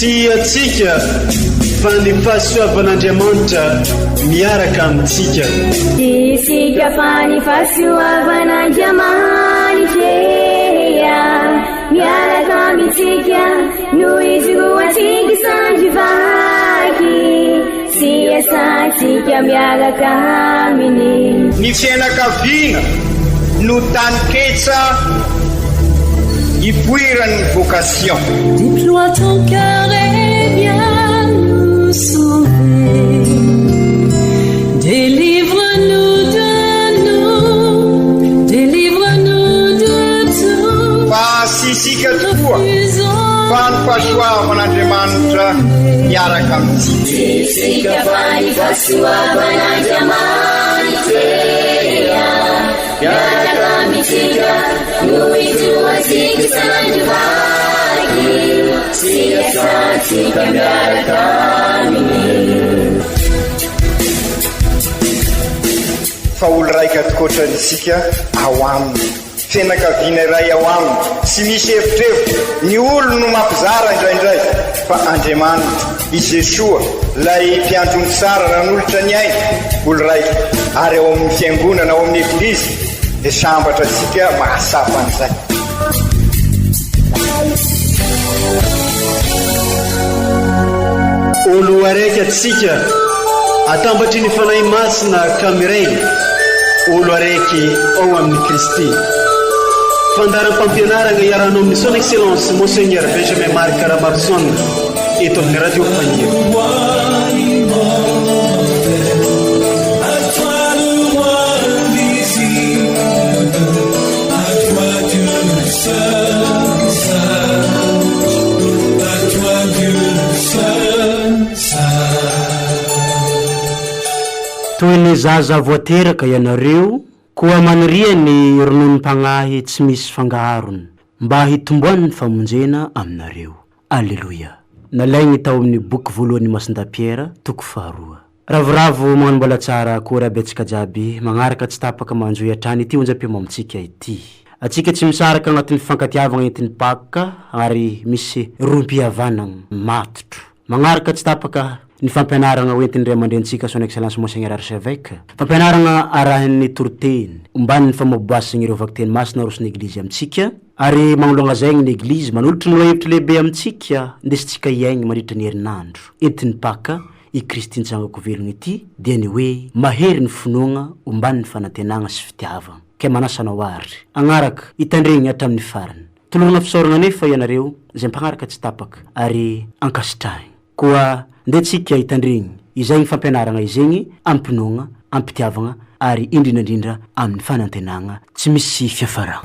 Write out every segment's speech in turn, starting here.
Tsy antsika fa ny fahasoavan'Andriamanitra miaraka amintsika. Tsy isika fa ny fahasoavan'Andriamanitra miaraka amintsika no ijoroantsika sandry vaky sy iasantsika miaraka aminy. Ny fianakaviana no taninketsa ipoiran'ny vocation. Déploie ton cœur et viens nous sauver. Délivre-nous de nous, délivre-nous de tout. Fa tsy isika tokoa fa ny fahasoavan'Andriamanitra miaraka amintsika. Tsy isika fa ny fahasoavan'Andriamanitra miaraka amintsika no ijoroantsika sandry vaky sy iasantsika miaraka aminy. Fa olo raika tokoatra isika ao aminy, fianakaviana iray ao aminy, tsy misy evitrevitra, ny olo no mampizara indraindray, fa Andriamanitra, i Jesoa, ilay mpiandry omby tsara nanolotra ny ainy, olo raika, ary ao amin'ny fiangonana, ao amin'ny Eglizy, dia sambatra antsika mahatsapa an'izay. Olo araiky atsika atambatry ny Fanahy Masina ka miray olo araiky ao amin'i Kristy. Fandaharam-pampianaragna iarahanao amin'ny Son Excellence Monseigneur Benjamin Marc Ramaroson eto amin'ny Radio Fagniry. Toy ny zaza voateraka ianareo, koa maniria ny rononom-pagnahy tsy misy fangaharony, mba hitomboan'ny famonjena aminareo. Aleloia! Nalaigny tao amin'ny boky voalohan'i Masindahy Piera, toko faharoa. Ravoravo magnano mbola tsara akory aby antsika jiaby magnaraka tsy tapaka manjohy hatrany ity onjam-peo mamintsika ity. Antsika tsy misaraka agnatin'ny fifankatiavagna entin'ny Paka ary misy rohim-pihavanagna matotro. Magnaraka tsy tapaka ny fampianaragna hoentin'ny Ray aman-drenintsika Son Excellence Monseigneur Archevêque. Fampianaragna arahin'ny toriteny omban'ny famoaboasagna ireo vakiteny masina aroson'ny Eglizy amintsika ary magnoloagna zaigny ny Eglizy manolotry ny lohahevitry lehibe amintsika indesintsika hiaigny mandritra ny herinandro entin'ny Paka i Kristy nitsangako velogno ity dia ny hoe mahery ny finoagna omban'ny fanantenagna sy fitiavagna. Kay manasa anao ary agnaraka, hitandregny hatramin'ny farany. Tolorana fisaoragna anefa ianareo izay mpagnaraka tsy tapaka ary ankasitrahigny. Koa ndeha tsika hitandregny izegny fampianaragna izegny am-pinoagna, am-pitiavagna ary indrindra indrindra amin'ny fanantenagna tsy misy fiafaragna.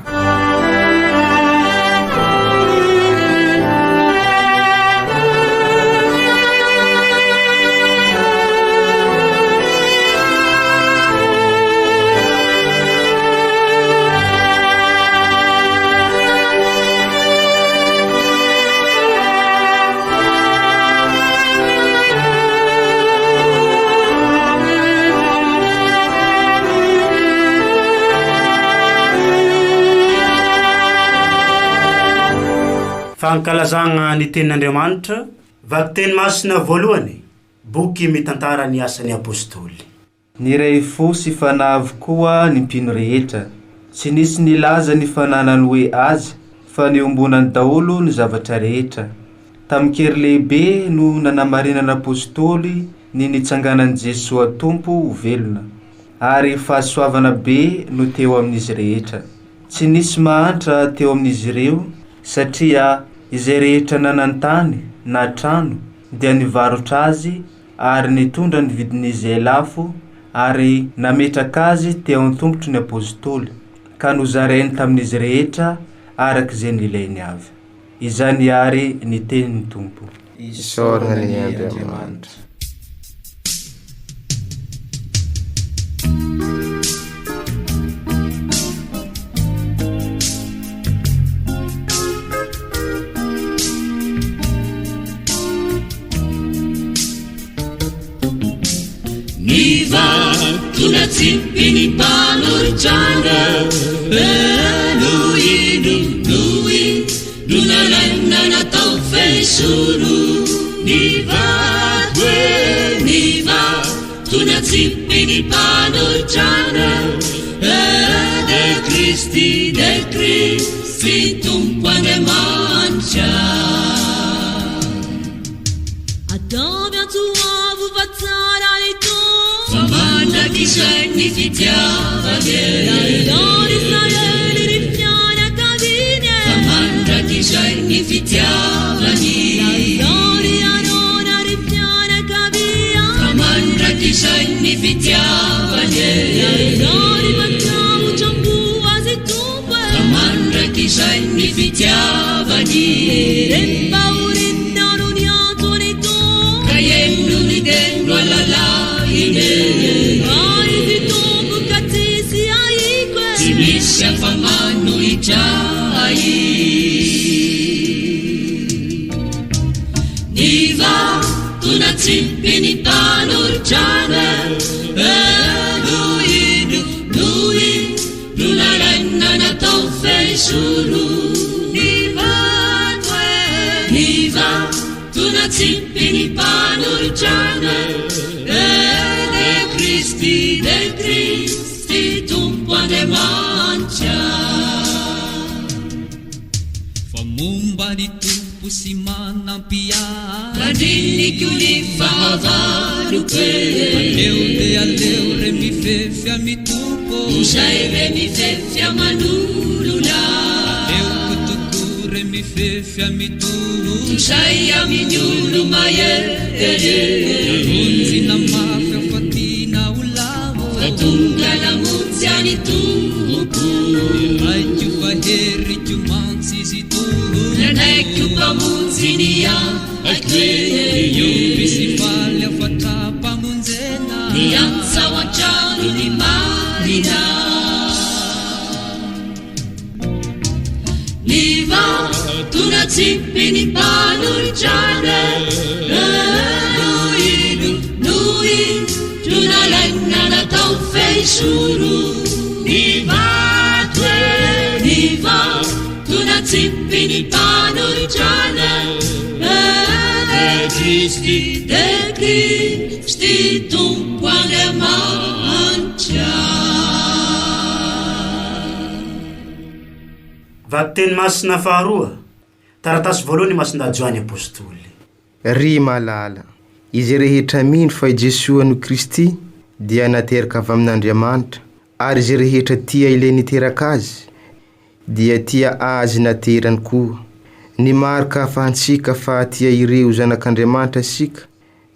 Fankalazagna ny Tenin'Andriamanitra, Vakiteny Masina voalohany, boky mitantara ny asan'ny Apôstôly. Niray fo sy fanahy avokoa ny mpino rehetra. Tsy nisy nilaza ny fananany hoe azy, fa niombonany daholo ny zavatra rehetra. Tamin-kery lehibe no nanamarinana Apostoly ny nitsanganan'i Jesoa Tompo ho velona, ary fahasoavana be no teo amin'izy rehetra. Tsy nisy mahantra teo amin'izy ireo, satria izay rehetra nanan-tany na trano dia nivarotra azy ary nitondra ny vidin'izay lafo ary nametraka azy teo an-tongotry ny Apostoly, ka nozarainy tamin'izy rehetra araka izay nilainy avy. Izany àry ny tenin'ny Tompo. Isaorana anie Andriamanitra. Ny vato natsipy ny mpanorin-trano no ino no ino no nalaina natao fehizoro. Ny vato e, ny vato natsipy ny mpanolotrana De Kristy, de Kristy Tompo Andriamanitra. Ataovy antso avo fa tsara ny Tompo. Fa mandrakizay ny fitiavany e. Nahitany Israely ny fianakaviany e. Fa mandrakizay ny fitiavany. Nahitany Arona ny fianakaviany. Fa mandrakizay ny fitiavany e. Nahitany matahotra am-po azy Tompo e. Fa mandrakizay ny fitiavany. Rem-pahoriana no niantso ny Tompo. Ka heno ny teny alalahiny e. Fa izy Tompo ka tsisy ahiko e. Tsy misy afa-manohitra ahy. Ny vato natsipy ny mpanolotrana no indro no indro nalaina natao fehizoro. Ny vato e, ny vato natsipy ny mpanolotrana de Kristy, de Kristy Tompo Andriamanitra. Fa momba ny Tompo sy manampy ahy. Mandriniko ny fahavaloko e. Aleo dia aleo re mifefy amy Tompo. Izay re mifefy aman'olona. Aleoko tokoa re mifefy amy Tompo. Izay amin'ny olo-mahery. Namonjina mafy aho fa tiana ho lavo. Fa tonga namonjy an'i Tompo. Niraiko fa heriko mantsy izy Tompo. Nanaiko mpamonjy ny aiko e. Niomby sy faly aho fa tra-pamonjena. Niantsa ao an-trano ny marina. Ny vato natsipy ny mpanolotrana no indro no indro nalaina natao fehizoro. Ny vato e, ny vato natsipy ny mpanolotrana de Kristy, de Kristy Tompo Andriamanitra. Vakiteny masina faharoa, taratasy voalohany Masindahy Joany Apostoly. Ry malala, izay rehetra mino fa i Jesoa no Kristy dia nateraka avy amin'Andriamanitra, ary izay rehetra tia ilay niteraka azy dia tia azy naterany koa. Ny marika ahafahantsika fa tia ireo zanak'Andriamanitra isika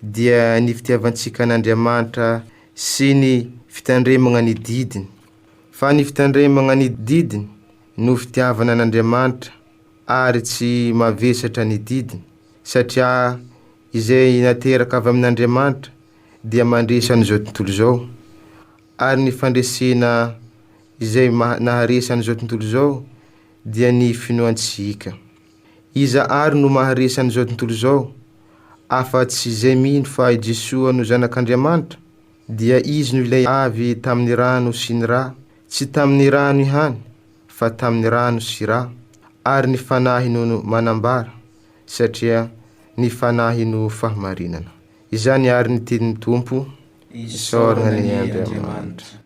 dia ny fitiavantsika an'Andriamanitra sy ny fitandremagna ny didiny. Fa ny fitandremagna ny didiny no fitiavana an'Andriamanitra ary tsy mavesatra ny didiny, satria izay nateraka avy amin'Andriamanitra dia mandresy an'izao tontolo izao, ary ny fandresena izay naharesy an'izao tontolo izao dia ny finoantsika. Iza àry no maharesy an'izao tontolo izao, afa-tsy izay mino fa i Jesoa no Zanak'Andriamanitra? Dia Izy no ilay avy tamin'ny rano sy ny ra, tsy tamin'ny rano ihany, fa tamin'ny rano sy ra, ary ny Fanahy no manambara, satria ny Fanahy no fahamarinana. Izany àry ny tenin'ny Tompo. Isaorana anie Andriamanitra.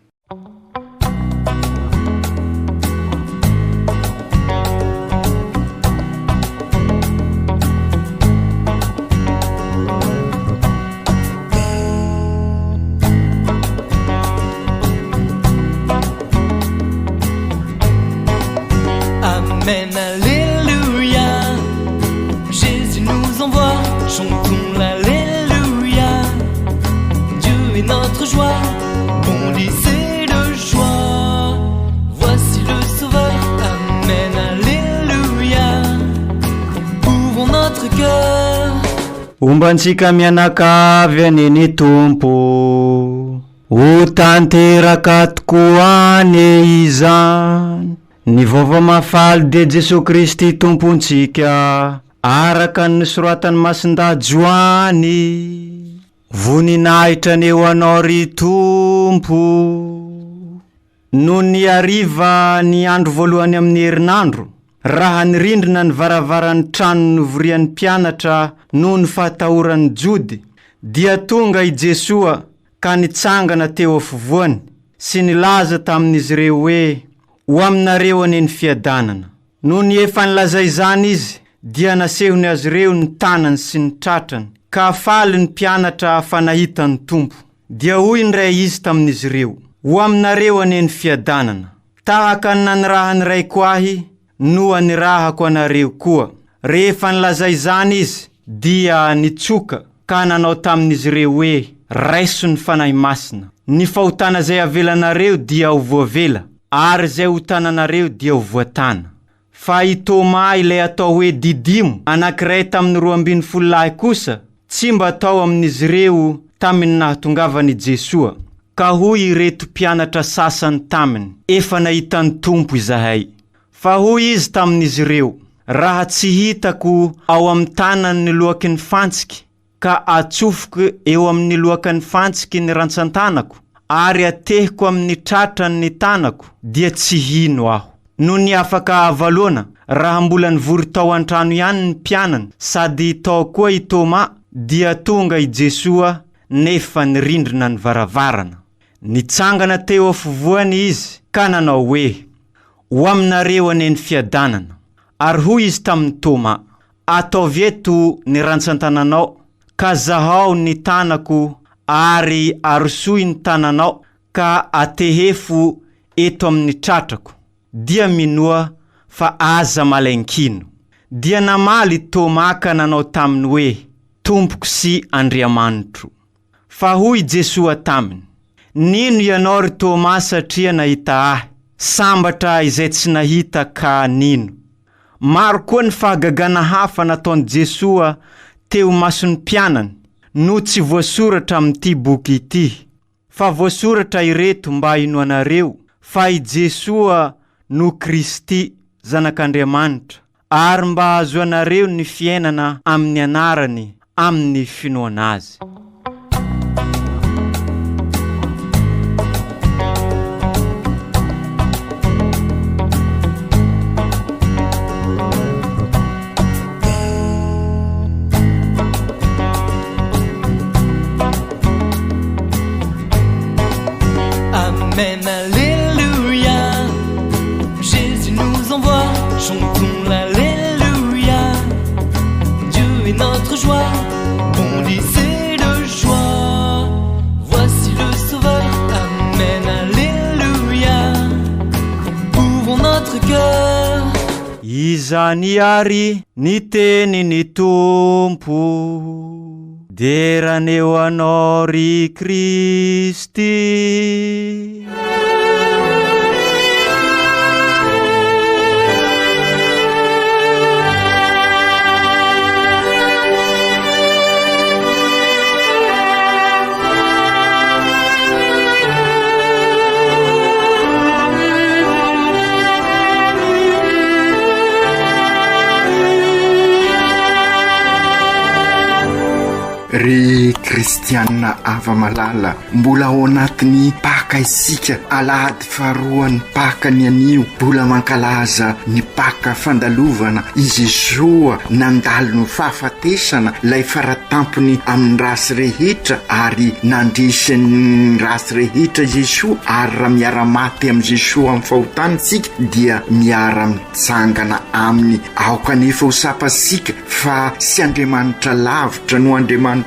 Amen, Alléluia. Jésus nous envoie, chantons l'Alléluia. Dieu est notre joie, bondissez de joie. Voici le Sauveur, Amen, Alléluia. Ouvrons notre cœur. Homba antsika mianakavy anie ny Tompo. Ho tanteraka tokoa anie izany. Ny vaovao mahafaly dia Jesoa Kristy Tompontsika, araka ny nosoratan'i Masindahy Joany. Voninahitra anie ho Anao ry Tompo. Nony hariva ny andro voalohany amin'ny herinandro. Raha nirindrina ny varavaran'ny trano novorian'ny mpianatra noho ny fahatahoran'ny Jody, dia tonga i Jesoa ka nitsangana teo afovoany sy nilaza tamin'izy ireo hoe, Ho aminareo anie ny fiadanana. Nony efa nilaza izany izy, dia nasehony azy ireo ny tanany sy ny tratrany, ka faly ny mpianatra fa nahita ny Tompo. Dia hoy indray izy tamin'izy ireo, Ho aminareo anie ny fiadanana. Tahaka ny nanirahan'ny Raiko ahy no anirahako anareo koa. Rehefa nilaza izany izy, dia nitsoka ka nanao tamin'izy ireo hoe, Raiso ny Fanahy Masina. Ny fahotana izay avelanareo dia ho voavela, ary izay hotananareo dia ho voatana. Fa i Tômà ilay atao hoe Didimo, anankiray tamin'ny 12 lahy kosa, tsy mba tao amin'izy ireo tamin'ny nahatongavan'i Jesoa. Ka hoy ireto mpianatra sasany taminy, Efa nahita ny Tompo izahay. Fa hoy izy tamin'izy ireo, Raha tsy hitako ao amin'ny tanany ny loaky ny fantsiky, ka atsofoko eo amin'ny loakan'ny fantsiky ny rantsan-tanako, ary atehiko amin'ny tratrany ny tanako, dia tsy hino aho. Nony afaka havaloana, raha mbola nivory tao an-trano ihany ny mpianany, sady tao koa i Tômà, dia tonga i Jesoa nefa nirindrina ny varavarana. Nitsangana teo afovoany izy ka nanao hoe, Ho aminareo anie ny fiadanana. Ary hoy izy tamin'i Tômà, Ataovy eto ny rantsan-tananao, ka zahao ny tanako ary arosoy ny tananao ka atehefo eto amin'ny tratrako, dia minoa fa aza malain-kino. Dia namaly i Tômà ka nanao taminy hoe, Tompoko sy Andriamanitro. Fa hoy i Jesoa taminy, Nino ianao ry Tômà satria nahita Ahy, sambatra izay tsy nahita ka nino. Maro koa ny fahagagana hafa nataon'i Jesoa teo imason'ny mpianany no tsy voasoratra amin'ity boky ity. Fa voasoratra ireto mba hinoanareo fa i Jesoa no Kristy, Zanak'Andriamanitra, ary mba hahazoanareo ny fiainana amin'ny anarany amin'ny finoana Azy. Amen, Alléluia. Jésus nous envoie, chantons l'Alléluia. Dieu est notre joie, bondissez de joie. Voici le Sauveur, Amen, Alléluia. Ouvrons notre cœur. Izany àry ny tenin'ny Tompo. Dera anie ho Anao ry Kristy. Ry kristianina hava-malala, mbola ao anatin'ny Paka isika, alahady faharoan'ny Paka ny anio, mbola mankalaza ny Paka fandalovana i Jesoa nandalo ny fahafatesana, ilay faratampony amin'ny ratsy rehetra ary nandresy ny ratsy rehetra i Jesoa, ary raha miara-maty amin'i Jesoa amin'ny fahotana isika dia miara-mitsangana aminy. Aoka anefa ho tsapantsika fa tsy Andriamanitra lavitra no Andriamanitsika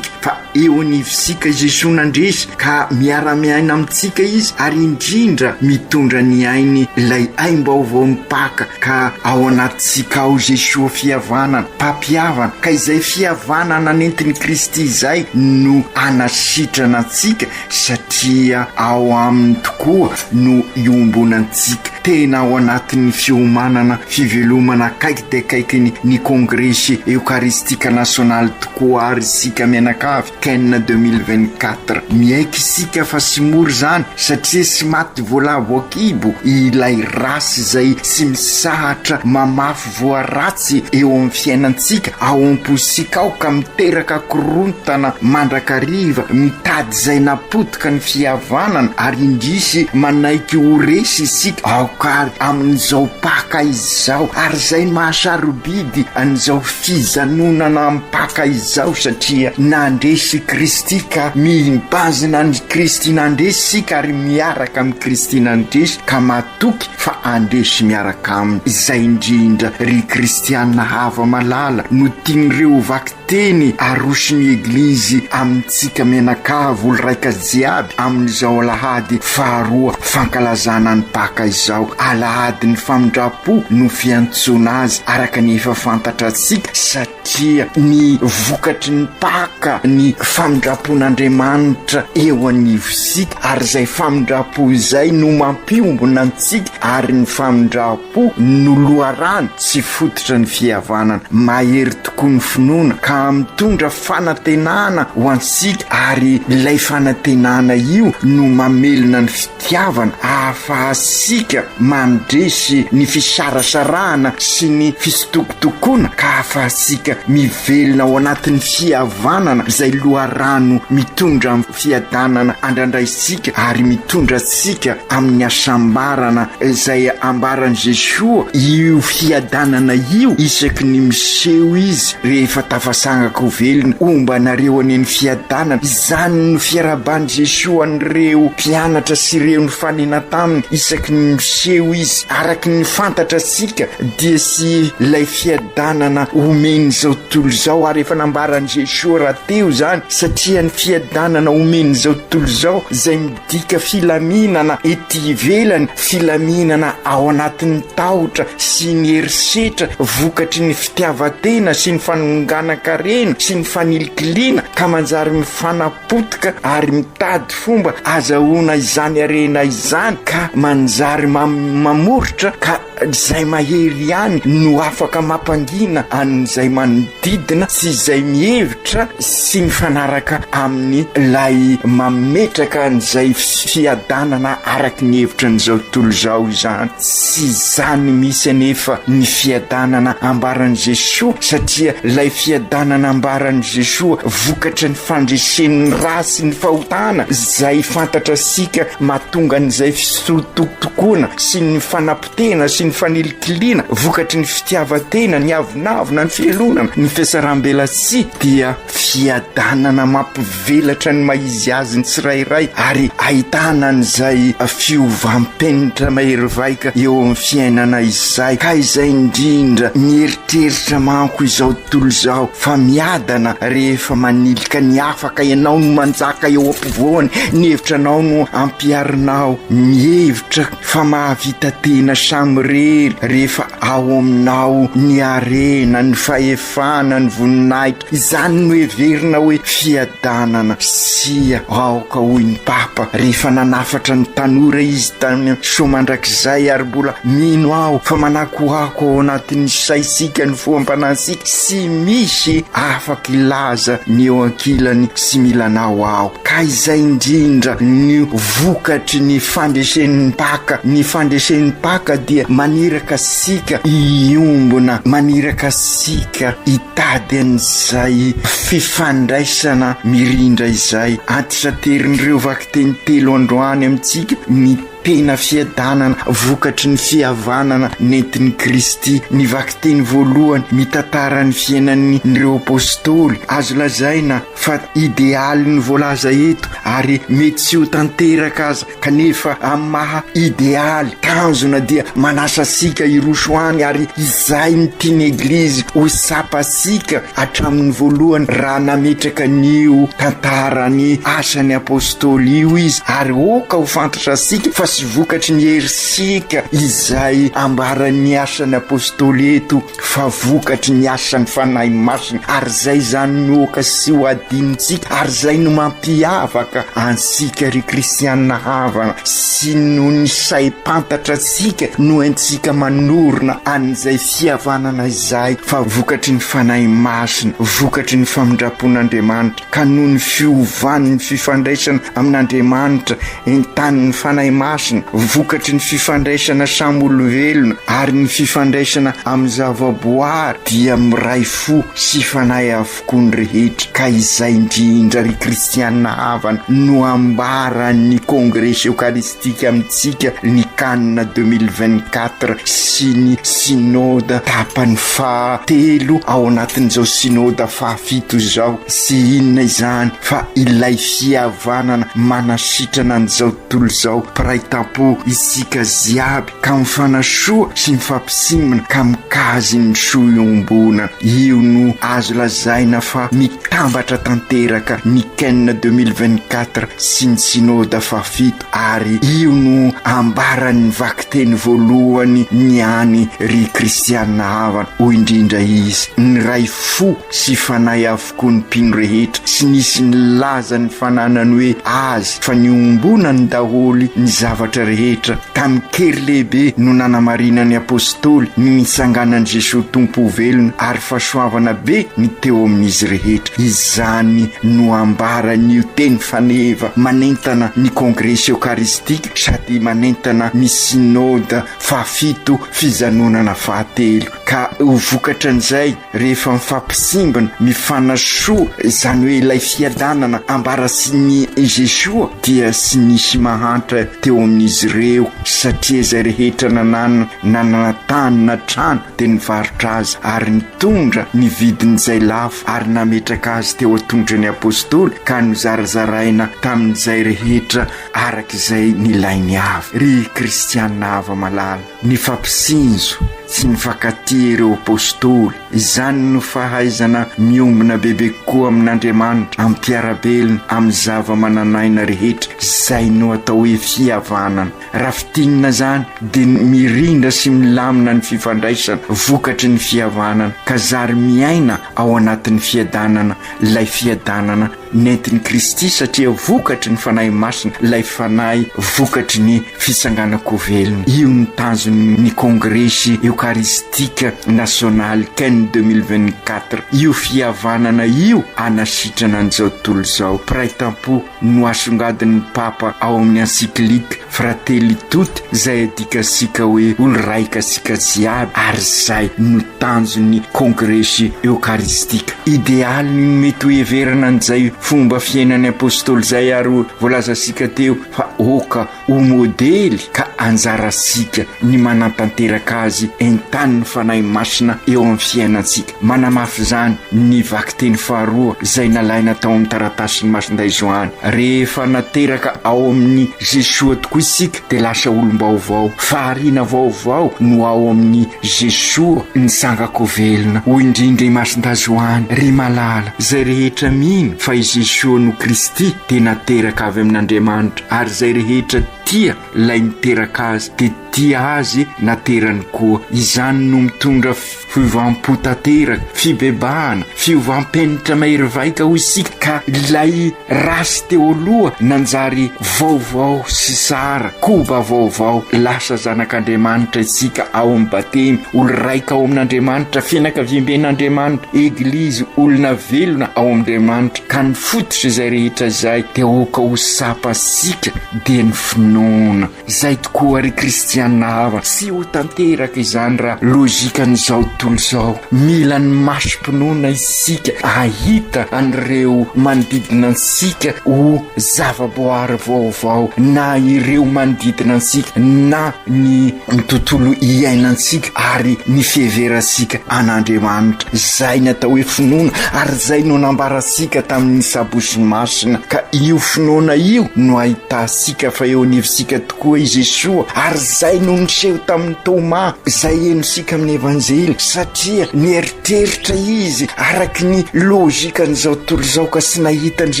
fa eo anivontsika i Jesoa nandresy ka miara-miaina amintsika Izy ary indrindra mitondra ny ainy ilay aim-baovaon'ny Paka ka ao anatintsika ao Jesoa fihavanana, mpampihavana ka izay fihavanana nentin'i Kristy izay no hanasitrana antsika satria ao aminy tokoa no iombonantsika. Tena ao anatin'ny fiomanana fivelomana akaiky dia akaiky ny Kongresy Eokaristika Nasionaly tokoa àry isika mianakavy. Africaine 2024. Miaiky isika fa sy mora izany satria sy maty voalavo an-kibo ilay race izay tsy misahatra mamafy voa ratsy eo amin'ny fiainantsika, ao am-pontsika ao ka miteraka korontana mandrakariva, mitady izay napotika ny fihavanana ary indrisy manaiky ho resy isika. Aoka ary amin'izao Paka izao ary izay mahasarobidy an'izao fijanonana am-Paka izao satria nandresy i Kristy ka mibazina an'i Kristy nandresy isika ary miaraka amin'i Kristy nandresy ka matoky fa handresy miaraka aminy. Izay indrindra ry kristiana hava-malala no tian'ireo vakiteny aroson'ny Eglizy amintsika mianakavy olo-raika jiaby amin'izao alahady faharoa fankalazana ny Paka izao. Alahadin'ny famindram-po no fiantsoana azy araka ny efa fantatratsika satria ny vokatry ny Paka ny famindram-pon'Andriamanitra eo anivontsika ary izay famindram-po izay no mampiombona antsika ary ny famindram-po no loharano sy fototra ny fihavanana. Mahery tokoa ny finoana ka mitondra fanantenana ho antsika ary ilay fanantenana io no mamelona ny fitiavana ahafahantsika mandresy ny fisarasarahana sy ny fisitokotokoana ka ahafahantsika mivelona ao anatin'ny fihavanana izay loharano mitondra fiadanana andrandraintsika ary mitondra antsika amin'ny hasambarana izay ambaran'i Jesoa io fiadanana io isaky ny miseho izy rehefa tafasangaka ho velona. Homba anareo anie ny fiadanana. Izany no fiarahaban'i Jesoa an'ireo mpianatra sy ireo nifanena taminy isaky ny miseho izy. Araky ny fantatra antsika dia sy ilay fiadanana omen'izao tontolo izao ary efa nambaran'i Jesoa rahateo izany satria ny fiadanana omen'izao tontolo izao izay midika filaminana ety ivelany, filaminana ao anatin'ny tahotra sy ny herisetra vokatry ny fitiavan-tena sy ny fanonganan-karena sy ny fanilikiliana ka manjary mifanapotika ary mitady fomba azahoana izany harena izany ka manjary mamoritra ka Izay mahery ihany no afaka mampangina an'izay manodidina sy izay mihevitra sy mifanaraka amin'ny ilay mametraka an'izay fiadanana araky ny hevitra an'izao tontolo izao izany. Tsy izany misy anefa ny fiadanana ambaran'i Jesoa satria ilay fiadanana ambaran'i Jesoa vokatry ny fandresen'ny ra sy ny fahotana izay fantatra sika mahatonga an'izay fisorotokotokoana sy ny fanapotehana sy ny fanilikiliana vokatry ny fitiavan-tena, ny avonavona, ny fialonana, ny fiasaram-belatsihy dia fiadanana mampivelatra ny maha izy azy ny tsirairay ary ahitana an'izay fiovam-penitra mahery vaika eo amin'ny fiainana izay. Ka izay indrindra, mieritreritra manko izao tontolo izao fa miadana rehefa manilika ny hafa ka ianao no manjaka eo ampovoany, ny hevitra anao no ampiharinao, mihevitra fa mahavita tena samirery rehefa ao aminao ny harena, ny fahefana, ny voninahitra, izany no heverina hoe fiadanana. Tsia, aoka hoy ny Papa rehefa nanafatra ny tanora izy tany Soamandrakizay ary mbola mino aho fa manakoako ao anatin'ny saintsika ny foham-panahintsika, tsy misy afaka hilaza ny eo ankilany sy mila anao aho. Ka izay indrindra no vokatry ny fandresen'ny Paka. Ny fandresen'ny Paka dia maniraka antsika hiombona, maniraka antsika hitady an'izay fifandraisana mirindra izay. Antitranterin'ireo vakiteny telo androany amintsika ny tena fiadanana vokatry ny fihavanana nentin'i Kristy. Ny vakiteny voalohany mitantara ny fiainan'ireo Apostoly. Azo lazaina fa idealy ny voalaza eto ary mety tsy ho tanteraka aza kanefa amin'ny maha idealy tanjona dia manasa antsika hiroso any ary izay ny tian'ny Eglizy ho tsapantsika hatramin'ny voalohany raha nametraka an'io tantaran'ny asan'ny Apostoly io izy ary oka ho fantatra antsika fa. sy vokatry ny herisika izay ambaran'ny asan'ny apostoly eto fa vokatry ny asan'ny Fanahy Masina, ary izay izany no oka sy ho adinontsika, ary izay no mampiavaka antsika ry kristiana havana, sy noho ny saim-pantatra antsika no entintsika manorina an'izay fihavanana izay fa vokatry ny Fanahy Masina, vokatry ny famindram-pon'Andriamanitra, ka noho ny fiovan'ny fifandraisana amin'Andriamanitra entanin'ny Fanahy Masina, vokatry ny fifandraisana samy olombelona ary ny fifandraisana amin'ny zavaboary dia miray fo sy fanahy avokoa ny rehetra, ka izay indrindra ry kristiana havana no ambaran'ny Kongresy Eokaristika amintsika ny Cannes 2024 sy ny Synoda tapany fahatelo ao anatin'izao Synoda fahafito izao. Tsy inona izany fa ilay fihavanana manasitrana an'izao tontolo izao. Mpiray tampo isika jiaby ka mifanasoa sy mifampitsimbina ka mikazy ny soa iombonana. Io no azo lazaina fa mitambatra tanteraka ny Ken 2024 sy ny Synoda fahafito ary io no ambaran'ny vakiteny voalohany niany ry kristiana havana, hoy indrindra izy, niray fo sy fanahy avokoa ny mpino rehetra, tsy nisy nilaza ny fananany hoe azy fa niombonany daholo ny zavatra rehetra, tamin-kery lehibe no nanamarinan'ny Apostoly ny nitsanganan'i Jesoa Tompo ho velona ary fahasoavana be ny teo amin'izy rehetra. Izany no ambaran'io teny faneva manentana ny Kongresy Eokaristika sady manentana ny Synoda fahafito fijanonana fahatelo ka ho vokatran'izay rehefa mifampisimbina, mifanasoa, izany hoe ilay fiadanana ambarasin'i Jesoa dia tsy nisy mahantra teo amin'izy ireo satria izay rehetra nanana nanana tany na trano dia nivarotra azy ary nitondra ny vidin'izay lafo ary nametraka azy teo an-tongotry ny apostoly ka nozarazaraina tamin'izay rehetra araka izay nilainy avy. Ry kristiana hava-malala, nifampisinjo sy nifankatia ireo apostoly. Izany no fahaizana miombona bebe kokoa amin'Andriamanitra, amin'ny mpiara-belona, amin'ny zava-manan'aina rehetra. Izay no atao hoe fihavanana. Raha fintinina izany dia mirindra sy milamina ny fifandraisana vokatry ny fihavanana ka zary miaina ao anatin'ny fiadanana ilay fiadanana nentin'i Kristy satria vokatry ny Fanahy Masina ilay Fanahy vokatry ny fitsanganan-ko velona. Io no tanjon'ny Kongresy Eokaristika Nasionaly Ken 2024. Io fihavanana io hanasitrana an'izao tontolo izao. Mpiray tampo no asongadin'ny Papa ao amin'ny Encyclique Fratelli Tutti izay adikasika hoe olo-raikasika jiaby ary izay no tanjon'ny Kongresy Eokaristika. Idealy ny mety ho heverana an'izay fomba fiainan'ny Apostoly izay ary voalazasika teo fa oka ho modely ka anjarasika ny manantanteraka azy entanin'ny Fanahy Masina eo amin'ny fiainantsika. Manamafy izany ny vakiteny faharoa izay nalaina tao amin'ny taratasin'i Masindahy Joany. Rehefa nateraka ao amin'i Jesoa tokoa isika dia lasa olom-baovao. Fahariana vaovao no ao amin'i Jesoa nitsanga-ko velona. Hoy indrindra i Masindahy Joany, Ry malala, izay rehetra mino fa i Jesoa no Kristy dia nateraka avy amin'Andriamanitra, ary izay rehetra tia ilay niteraka azy dia tia azy naterany koa. Izany no mitondra fiovam-po tanteraka, fibebahana, fiovam-penitra mahery vaika hoy isika ka ilay rasy teo aloha nanjary vaovao sy tsara, koba vaovao, lasa zanak'Andriamanitra isika ao amin'ny batemy, olo-raika ao amin'Andriamanitra, fianakaviamben'Andriamanitra, Eglizy, olona velona ao amin'Andriamanitra, ka ny fototra izay rehetra izay dia aoka ho tsapantsika dia ny finoana. Zay tokoa ry kristiana havana, tsy ho tanteraka izany raha logikan'izao tontolo izao. Mila ny masom-pinoana isika hahita an'ireo manodidina antsika ho zavaboary vaovao, na ireo manodidina antsika na ny tontolo iainantsika ary ny fiheverantsika an'Andriamanitra. Izay ny atao hoe finoana ary izay no nambarantsika tamin'ny Sabotsy Masina ka io finoana io no ahitantsika fa eo anivontsika tokoa i Jesoa ary izay. Izay no niseho tamin'i Tômà, izay henontsika amin'ny Evanjely, satria nieritreritra izy araka ny lôjikan'izao tontolo izao ka tsy nahita an'i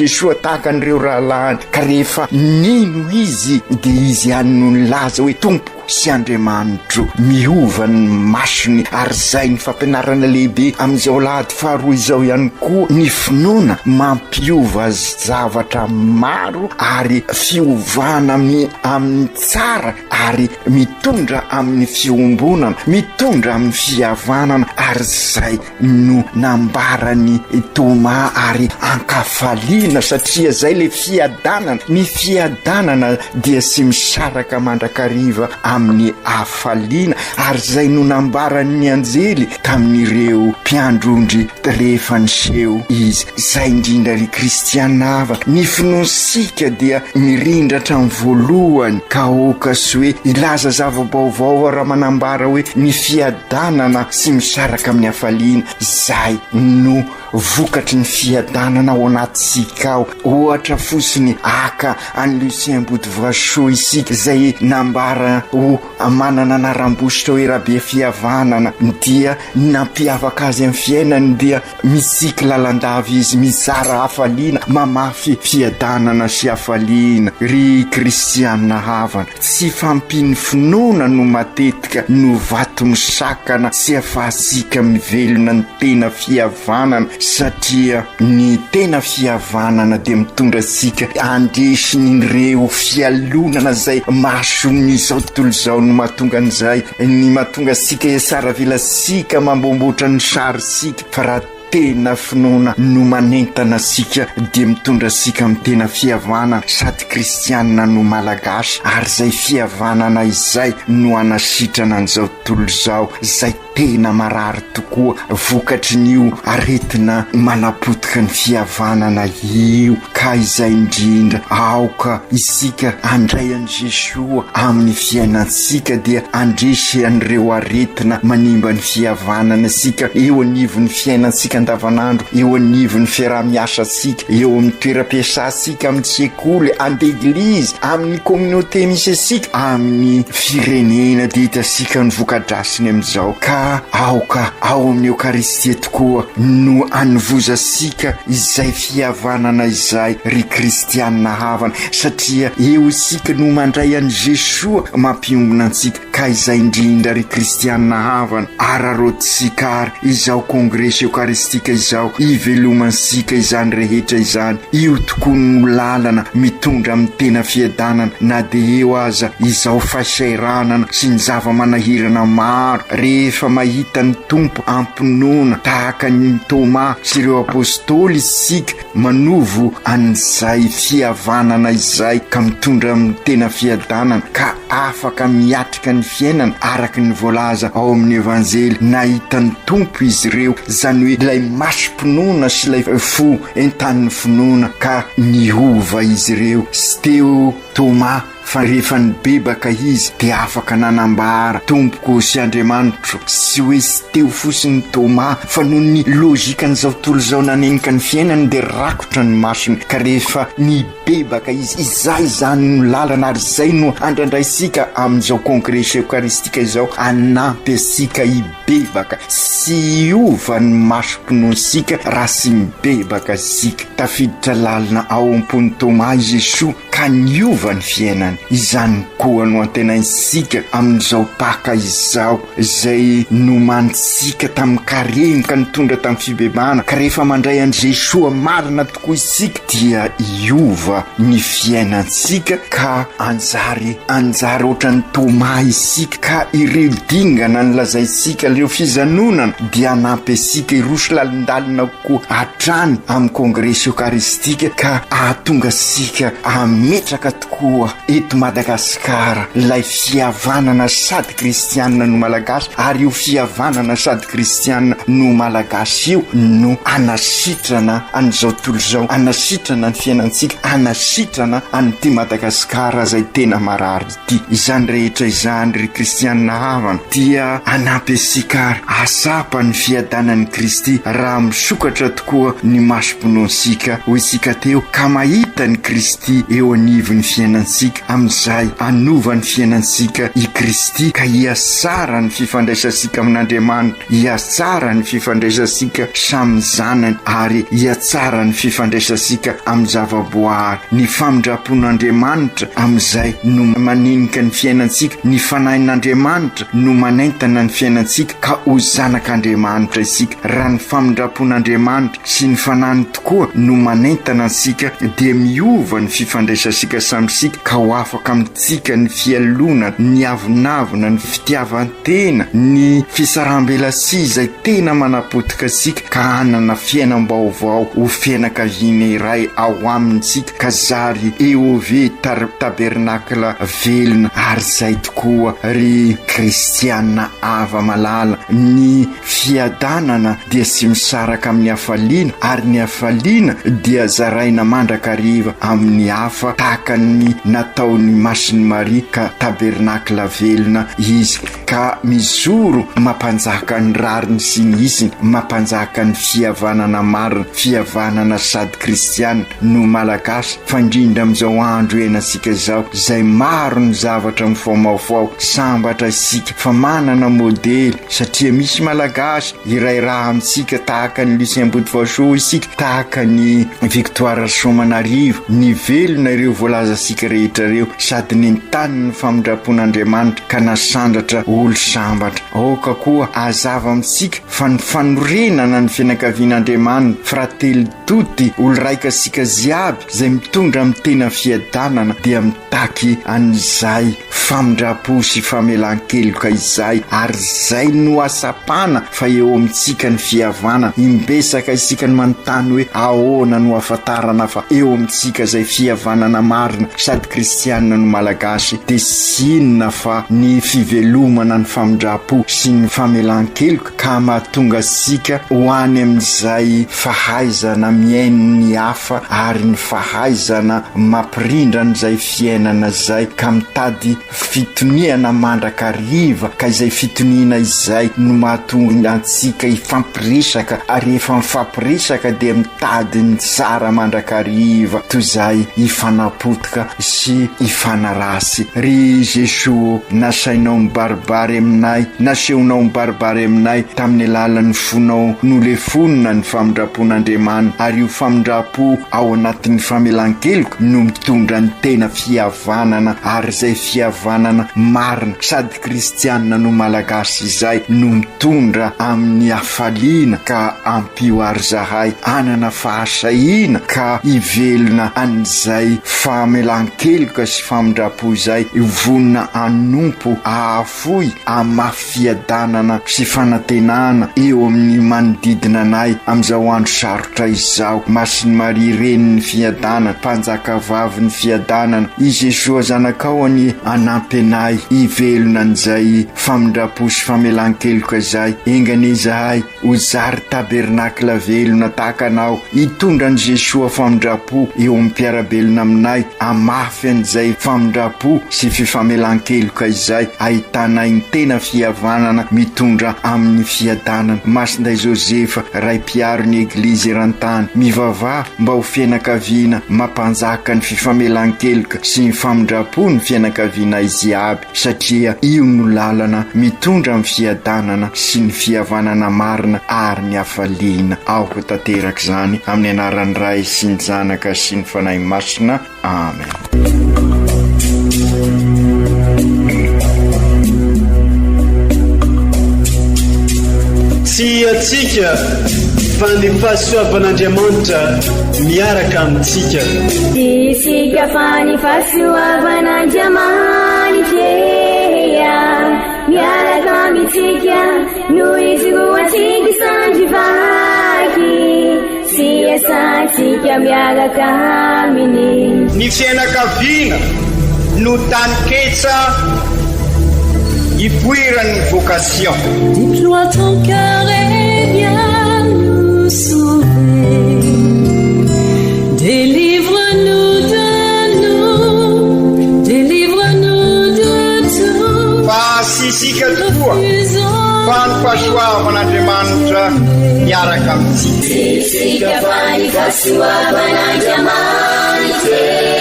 Jesoa tahaka an'ireo rahalahiny, ka rehefa nino izy dia izy ihany no nilaza hoe, Tompoko sy Andriamanitro, miova ny masony, ary izay ny fampianarana lehibe amin'izao alahady faharoa izao ihany koa, ny finoana mampiova zavatra maro ary fiovana amin'ny amin'ny tsara ary mitondra amin'ny fiombonana, mitondra amin'ny fihavanana ary izay no nambaran'i Toma ary ankafaliana satria zay le fiadanana, ny fiadanana dia tsy misaraka mandrakariva amin'ny hafaliana ary zay no nambaran'ny anjely tamin'ireo mpiandry ondry rehefa niseho izy. Zay indrindra ry kristiana havana, ny finoantsika dia mirindra hatramin'ny voalohany ka aoka sy hoe hilaza zava-baovao aho raha manambara hoe ny fiadanana Fiadanana tsy misaraka amin'ny hafaliana, izay no vokatry ny fiadanana ao anatintsika ao. Ohatra fotsiny, haka an'i Lucien Botovasoa isika, izay nambara ho manana anaram-bositra hoe Rabefihavanana, dia ny nampiavaka azy amin'ny fiainany dia Mitsiky lalandava izy, mizara hafaliana, mamafy fiadanana sy hafaliana. Ry kristiana havana, tsy fahampian'ny finoana no matetika no vato misakana tsy afahantsika mivelona ny tena fihavanana, satria ny tena fihavanana dia mitondra antsika handresy ny ireo fialonana izay mason'izao tontolo izao no mahatonga an'izay, ny mahatonga antsika hiasaravelatsika mamboamboatra ny sarintsika. Fa raha tena finoana no manentana antsika dia mitondra antsika amin'ny tena fihavanana sady kristianina no malagasy ary izay fihavanana izay no hanasitrana an'izao tontolo izao izay tena marary tokoa vokatry ny io aretina manapotika ny fihavanana io ka izay indrindra aoka isika handray an'i Jesoa amin'ny fiainantsika dia handresy an'ireo aretina manimba ny fihavanana isika eo anivon'ny fiainantsika andavanandro, eo anivon'ny fiaraha-miasantsika, eo amin'ny toeram-piasantsika, amin'ny sekoly, an-deglizy, amin'ny communauté misy antsika, amin'ny firenena dia hitantsika ny voka-dratsiny amin'izao ka aoka ao amin'ny Eokaristia tokoa no anovozantsika izay fihavanana izay ry kristianina havana satria eo isika no mandray an'i Jesoa mampiombona antsika ka izay indrindra ry kristianina havana araraotintsika ary izao kongresy eokaristika izao ivelomantsika izany rehetra izany io tokoa no lalana mitondra amin'ny tena fiadanana na dia eo aza izao fahasahiranana sy ny zava-manahirana maro rehefa mahita ny Tompo am-pinoana tahaka an'i Toma sy ireo Apostoly isika manovo an'izay fihavanana izay ka mitondra amin'ny tena fiadanana ka afaka miatrika ny fiainana araka ny voalaza ao amin'ny Evanjely nahita ny Tompo izy ireo, izany hoe ilay masom-pinoana sy ilay fo entanin'ny finoana ka niova izy ireo sy teo Toma Fa rehefa nibebaka izy dia afaka nanambara, Tompoko sy Andriamanitro, tsy hoe tsy teo fotsiny Toma, fa noho ny logikan'izao tontolo izao nanenika ny fiainany dia rakotra ny masony, ka rehefa nibebaka izy, izay izany no lalana ary izay no andrandraintsika amin'izao Kongresy Eokaristika izao, hanampy antsika hibebaka sy hiova ny masom-pinoantsika raha tsy mibebaka isika. Tafiditra lalina ao am-pon'i Toma i Jesoa. ka niova ny fiainany. Izany koa no antenaintsika amin'izao Paka izao, izay nomanintsika tamin'ny Karemy ka nitondra tamin'ny fibebahana, ka rehefa mandray an'i Jesoa marina tokoa isika dia hiova ny fiainantsika ka hanjary hanjary ohatran'i Toma isika, ka ireo dingana nolazaintsika, ireo fizanonana dia hanampy antsika hiroso lalindalina kokoa hatrany amin'ny Kongresy Eokaristika ka hahatonga antsika hametraka tokoa eto Madagasikara ilay fihavanana sady kristianina no malagasy ary io fihavanana sady kristianina no malagasy io no hanasitrana an'izao tontolo izao, hanasitrana ny fiainantsika, hanasitrana an'ity Madagasikara izay tena marary. Ity. Izany rehetra izany, ry kristianina havana, dia hanampy antsika ary hahatsapa ny fiadanan'i Kristy raha misokatra tokoa ny masom-pinoantsika, hoy isika teo, ka mahita an'i Kristy eo anivon'ny fiainantsika, amin'izay. Hanova ny fiainantsika i Kristy ka hihatsara ny fifandraisantsika amin'Andriamanitra, hihatsara ny fifandraisantsika samy zanany ary hihatsara ny fifandraisantsika amin'ny zavaboahary. Ny famindram-pon'Andriamanitra amin'izay no manenika ny fiainantsika, ny Fanahin'Andriamanitra no manentana ny fiainantsika ka ho zanak'Andriamanitra isika. Raha ny famindram-pon'Andriamanitra sy ny Fanahiny tokoa no manentana antsika dia miova ny fifandraisantsika samy isika ka ho afaka amintsika ny fialonana, ny avonavona, ny fitiavan-tena, ny fisaraham-belatsihy izay tena manapotika antsika ka hanana fiainam-baovao ho fianakaviana iray ao aminy isika ka zary EOV Tabernacle velona ary izay tokoa ry kristiana hava-malala ny Fiadanana dia tsy misaraka amin'ny hafaliana ary ny hafaliana dia zaraina mandrakariva amin'ny hafa tahaka ny nataon'i Masin'i Maria ka tabernakla velona izy ka mijoro mampanjaka ny rariny sy ny hitsiny, mampanjaka ny fihavanana marina, fihavanana sady kristiana no malagasy fa indrindra amin'izao andro iainantsika izao izay maro ny zavatra mifaomaofao, sambatra isika fa manana modely satria misy malagasy iray raha amintsika tahaka an'i Lucien Botovasoa isika, tahaka an'i Victoire Rasoamanarivo, nivelona ireo voalazantsika rehetra ireo sady nentanin'ny famindram-pon'Andriamanitra ka nasandratra olo sambatra. Aoka koa hazava amintsika fa ny fanorenana ny fianakavian'Andriamanitra, Fratelli tutti, olo raika sika jiaby izay mitondra amin'ny tena fiadanana dia mitaky an'izay famindram-po sy famelan-keloka izay ary izay no asapana fa eo amintsika ny fihavana. Imbetsaka isika no manontany hoe ahoana no ahafantarana fa eo amintsika izay fihavanana marina sady kristiana no malagasy dia tsy inona fa ny fivelomana ny famindram-po sy ny famelan-keloka ka mahatonga antsika ho any amin'izay fahaizana mihaino ny hafa ary ny fahaizana mampirindra an'izay fiainana izay ka mitady fitoniana mandrakariva ka izay fitoniana izay no mahatonga antsika hifampiresaka ary rehefa mifampiresaka dia mitady ny tsara mandrakariva toy izay hifanapotika sy hifanaratsy. Ry Jesoa ô, nasainao mibaribary aminay, nasehonao mibaribary aminay tamin'ny alalan'ny fonao nolefonina ny famindram-pon'Andriamanitra ary io famindram-po ao anatin'ny famelan-keloka no mitondra ny tena fihavanana ary izay fihavanana marina sady kristianina no malagasy izay no mitondra amin'ny hafaliana ka ampio ary zahay hanana fahasahiana ka hivelona an'izay famelan-keloka sy famindram-po izay vonona hanompo hahafoy hamafy fiadanana sy fanantenana eo amin'ny manodidina anay amin'izao andro sarotra izao. Masin'i Maria Renin'ny Fiadanana, Mpanjakavavin'ny Fiadanana, i Jesoa Zanakao anie hanampy anay hivelona an'izay famindram-po sy famelan-keloka izay. Enga anie izahay ho zary tabernakla velona tahaka Anao, hitondra an'i Jesoa famindram-po eo amin'ny mpiara-belona aminay, hamafy an'izay famindram-po sy fifamelan-keloka izay ahitanay ny tena fihavanana mitondra amin'ny fiadanana. Masindahy Josefa, Ray mpiaro ny Eglizy eran-tany, mivavaha mba ho fianakaviana mampanjaka ny fifamelan-keloka sy ny famindram-po ny fianakavianay jiaby. satria io no lalana mitondra amin'ny fiadanana sy ny fihavanana marina ary ny hafaliana. Aoka ho tanteraka izany amin'ny anaran'ny Ray sy ny Zanaka sy ny Fanahy Masina. Amen. Tsy antsika fa ny fahasoavan'Andriamanitra miaraka amintsika. Tsy isika fa ny fahasoavan'Andriamanitra miaraka amintsika no ijoroantsika sandry vaky sy iasantsika miaraka aminy. Ny fianakaviana no taninketsa ipoiran'ny vocation. Déploie ton cœur et viens nous sauver. Délivre-nous de nous, délivre-nous de tout. Fa tsy isika tokoa, fa ny fahasoavan'Andriamanitra miaraka amintsika. Tsy isika fa ny fahasoavan'Andriamanitra.